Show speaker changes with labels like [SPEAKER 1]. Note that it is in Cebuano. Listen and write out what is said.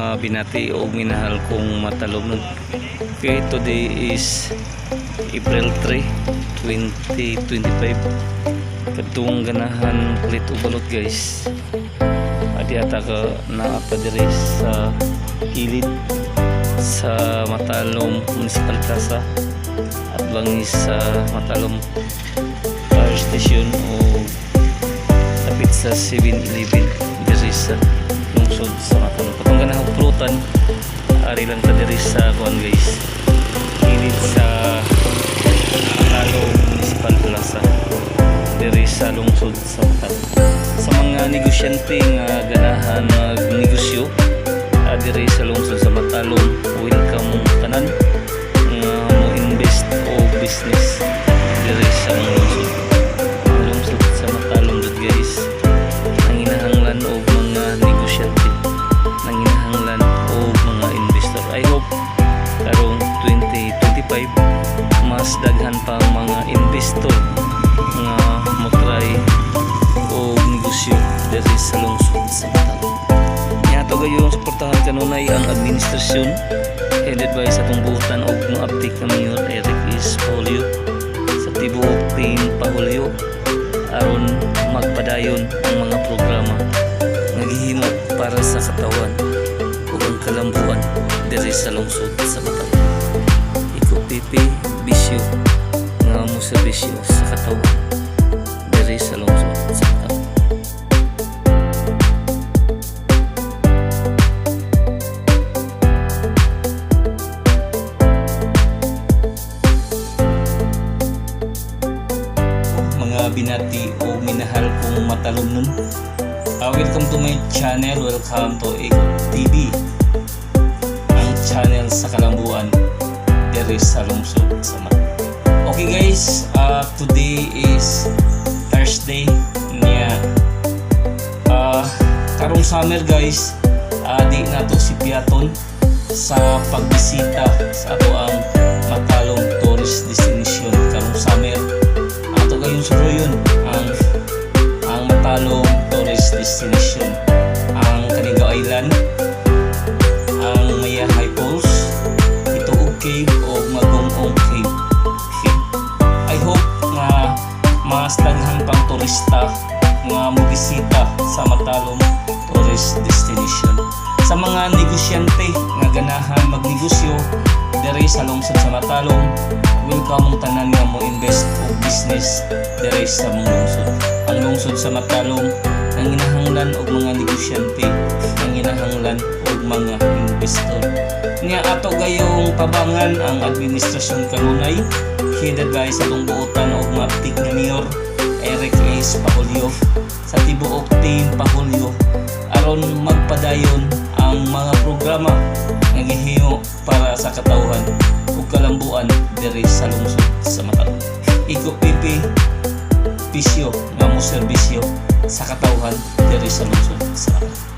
[SPEAKER 1] Mga binati o minahal kong matalom. Okay, today is April 3, 2025. Kadtong ganahan palit og balot, guys. Adi ata ka naa pa diri sa kilid sa Matalom Municipal Plaza at bangis sa Matalom Fire Station o dapit sa 7-Eleven diri sa lungsod sa Matalom. Katong ganahan pulutan, ari lang ta diri sa kuan, guys, kilid sa Matalom Municipal Plaza diri sa lungsod sa Matalom. Sa mga negosyante nga ganahan magnegosyo diri sa lungsod sa Matalom, welcome mong tanan nga mo invest o business diri sa mga lungsod. Ang lungsod sa Matalom jud, guys, nanginahanglan og mga negosyante, nanginahanglan og mga investor. I hope karong 2025 mas daghan pa ang mga investor nga mo try og negosyo diri sa lungsod sa Matalom. Nya ato gayong suportahan kanunay ang administrasyon headed by sa atong buutan og moaptik na Mayor Eric S. Paulio sa tibuok Team Paulio aron magpadayon ang mga programa nga gihimo para sa katawan ug ang kalambuan diri sa lungsod sa Matalom. Iko pipi bisyo nga mo serbisyo sa katawan diri sa lungsod sa Matalom. Mga binati o minahal kong matalumnon. Welcome to my channel. Welcome to Eko TV. Ang channel sa kalambuan diri sa lungsod sa Mat. Okay guys, today is Thursday niya. Karong summer, guys, di nato si Piaton sa pagbisita sa ato ang Matalom Tourist Destination karong summer. Ato gayong suroyon ang Matalom Tourist Destination, ang Canigao Island, ang Mayahay Falls, Ituog Cave o Magong-ong Cave. Okay. I hope nga mas daghan pang turista nga mobisita sa Matalom Tourist Destination. Sa mga negosyante nga ganahan magnegosyo diri sa lungsod sa Matalom, welcome mong tanan nga mo invest og business diri sa mong lungsod. Ang lungsod sa Matalom nanginahanglan og mga negosyante, nanginahanglan og mga investor. Nya ato gayong tabangan ang administrasyon kanunay headed by sa atong buotan og maaptik nga Mayor Eric S. Pahulyo sa tibuok Team Pahulyo aron magpadayon ang mga programa nga gihimo para sa katawhan ug kalambuan diri sa lungsod sa Matalom. Iko pipi pisyo nga mo serbisyo sa katawhan diri sa lungsod sa Matalom.